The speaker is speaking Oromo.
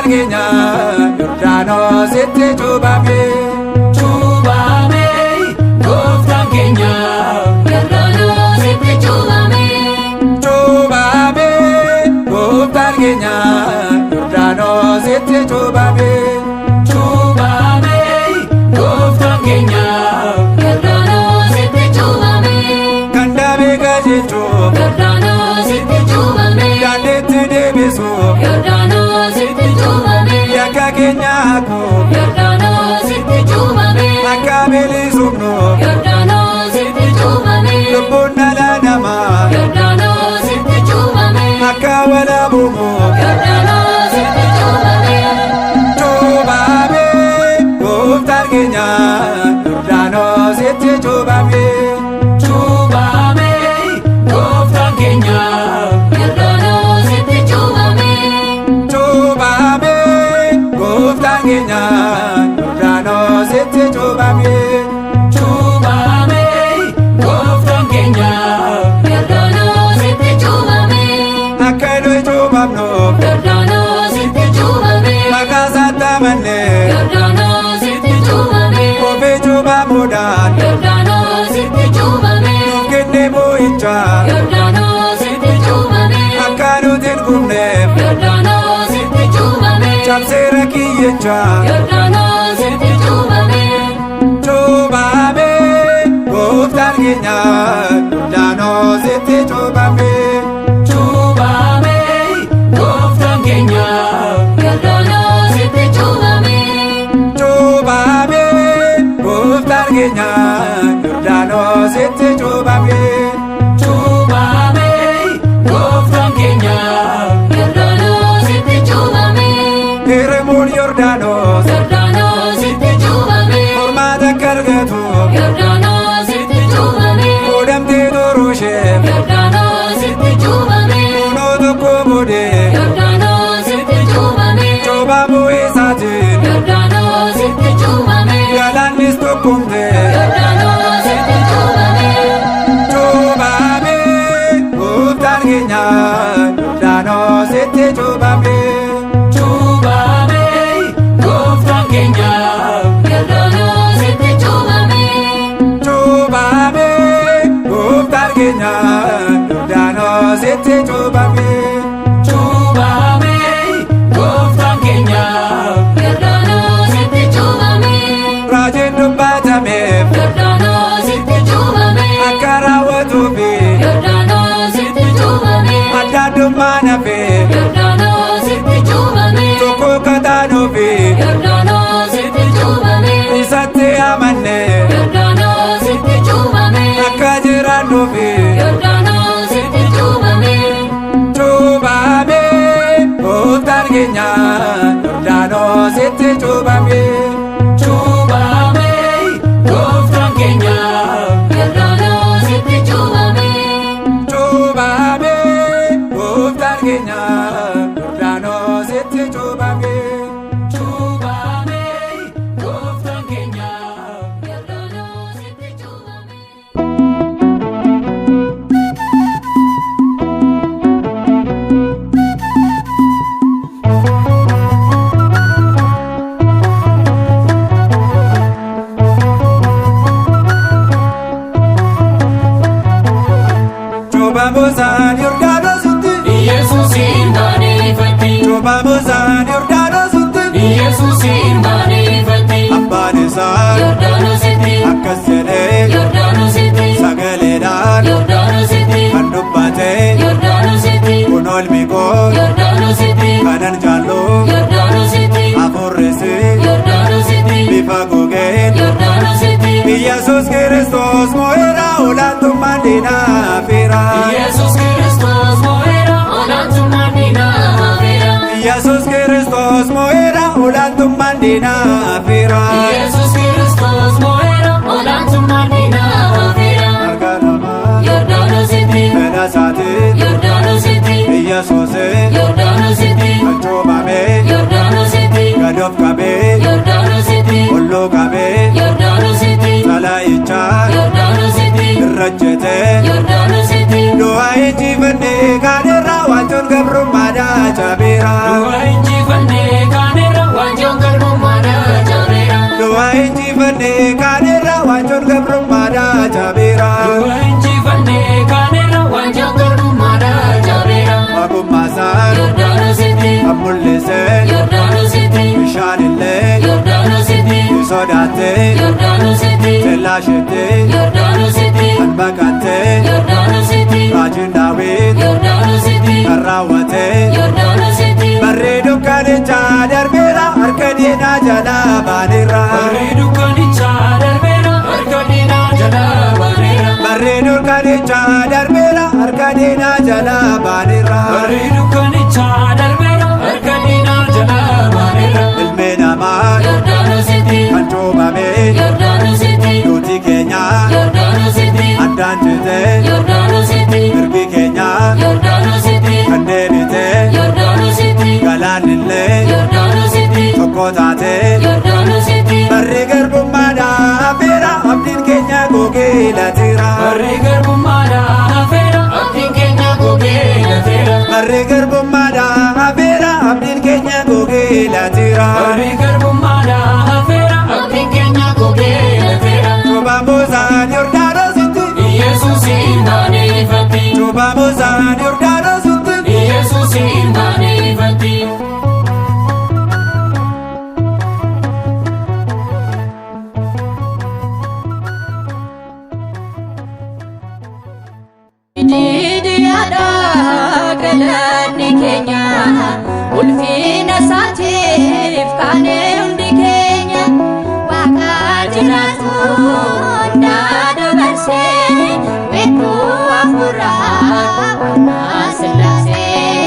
Keenya Yordaanositti cuuphame. Cuuphame gooftaan keenya Yordaanositti cuuphame. Cuuphame gooftaan keenya Yordaanositti cuuphame. Cuuphame gooftaan keenya Yordaanositti cuuphame. Kan dabe qajeelchuuf Yordaanositti cuuphame. Daandiitti deebisuuf Yordaanositti cuuphame. Yakka keenya haquuf Yordaanositti cuuphame. Akka bilisumnuuf Yordaanositti cuuphame. Lubbuun dhala namaa Yordaanositti cuuphame. Akka walaabuumuuf Yordaanositti cuuphame. Cuuphame gooftaan keenya Yordaanositti cuuphame. Cuuphame gooftaan keenya Yordaanositti cuuphame. Cuuphame gooftaan keenya Yordaanositti cuuphame. Cuuphame gooftaan keenya Yordaanositti cuuphame. Akka nuyi cuuphamnuuf Yordaanositti cuuphame. Maqaa isaatti amannee Yordaanositti cuuphame. Ofii cuuphamuudhaan Yordaanositti cuuphame. Nuuf kenne boo'icha Yordaanositti cuuphame. Akka nuti hin gubneef Yordaanositti cuuphame. Cabseera kiyyicha. Yordaanositti cuuphame. Cuuphame gooftaan keenya Yordaanositti cuuphame. Cuuphame gooftaan keenya Yordaanositti cuuphame. Cuuphame gooftaan keenya Yordaanositti cuuphame. Cuuphame gooftaan keenya Yordaanositti cuuphame. Hirimuun Yordaanos Yordaanositti cuuphame. Furmaata akka argatuuf Yordaanositti cuuphame. Fuudhamtee turuusheef Yordaanositti cuuphame. Kunoo tokko boodee Yordaanositti cuuphame. Cuuphamuu isaatiin Yordaanositti cuuphame. Galaannis tokkomte. Yordaanositti cuuphame. Cuuphame gooftaan keenya Yordaanositti cuuphame. Cuuphame gooftaan keenya Yordaanositti cuuphame. Cuuphame gooftaan keenya Yordaanositti cuuphame. Cuuphame gooftaan keenya Yordaanositti cuuphame. Raajiin dubbatameef Yordaanositti cuuphame. Akka raawwatuufi Yordaanositti cuuphame. Adda addummaan hafee Yordaanositti cuuphame. Tokko kataanuufi Yordaanositti cuuphame. Isatti amanne Yordaanositti cuuphame. Akka jiraannuufi Yordaanositti cuuphame. Cuuphame gooftaan keenya Yordaanositti cuuphame. Cuuphame gooftaan keenya Yordaanositti cuuphame. Cuuphame gooftaan keenya Yordaanositti cuuphame. Cuuphame gooftaan keenya Yordaanositti cuuphame. Cuuphamuusaan Yordaanositti Yesuusin baanifatti Cuuphamuusaan Yordaanositti Yesuusin baanifatti Abbaan isaa Yordaanositti. Akkas jedhee Yordaanositti. Sagaleedhaan Yordaanositti. Kan dubbate Yordaanositti. Kun olmi koo Yordaanositti. Kanan jaallu Yordaanositti. Hafuurrisi Yordaanositti. Bifa gogeen Yordaanositti. Yesuus Kiristoos moo'eera olaantummaan diinaa feera. Yesuus Kiristoos moo'eera olaantummaan diinaa feera Yesuus Kiristoos moo'eera olaantummaan diinaa feera. Yesuus Kiristoos moo'eera olaantummaan diinaa feera Harka namaa Yordaanositti. fedha isaatiin Yordaanositti. Yesuus Yordaanositti. kan cuuphame Yordaanositti. gad of qabee Yordaanositti. olluu qabee Yordaanositti. xalaayichaa Yordaanositti. irra jete Yordaanositti. du'a injifannee kaan irraa wantoon gabrummaadhaa cabeera. Du'a injifannee. Isheetti Yordaanositti, kan baqatte Yordaanositti, raajiin Daawit Yordaanositti, kan raawwate. Yordaanositti, Barri dukkanichaa darbeera, harka diinaa jalaa baaneerra. Barri dukkanichaa darbeera, harka diinaa jalaa baaneera. Barri dukkanichaa darbeera, harka diinaa jalaa baaneerra. Barri dukkanichaa darbeera, harka diinaa jalaa baaneera. Ilmi namaa Yordaanositti, kan cuuphame Yordaanositti, duuti keenya Yordaanositti, addaan cite, Yordaanositti, mirgi keenya Yordaanositti, kan deebite, Yordaanositti, galaanillee Yordaanositti, tokko taate. Yordaanositti, Barri garbummaadhaa hafeera, abdiin keenya gogee lateera. Barri garbummaadhaa hafeera, abdiin keenya gogee lateera. Barri garbummaadhaa hafeera, abdiin keenya gogee lateera. Barri garbummaadhaa hafeera, abdiin keenya gogee lateera. Cuuphamuusaan Yordaanositti, Yesuusiin baanee ifatti, cuuphamuusaan Yordaanositti, Yesuusiin baanee ifatti.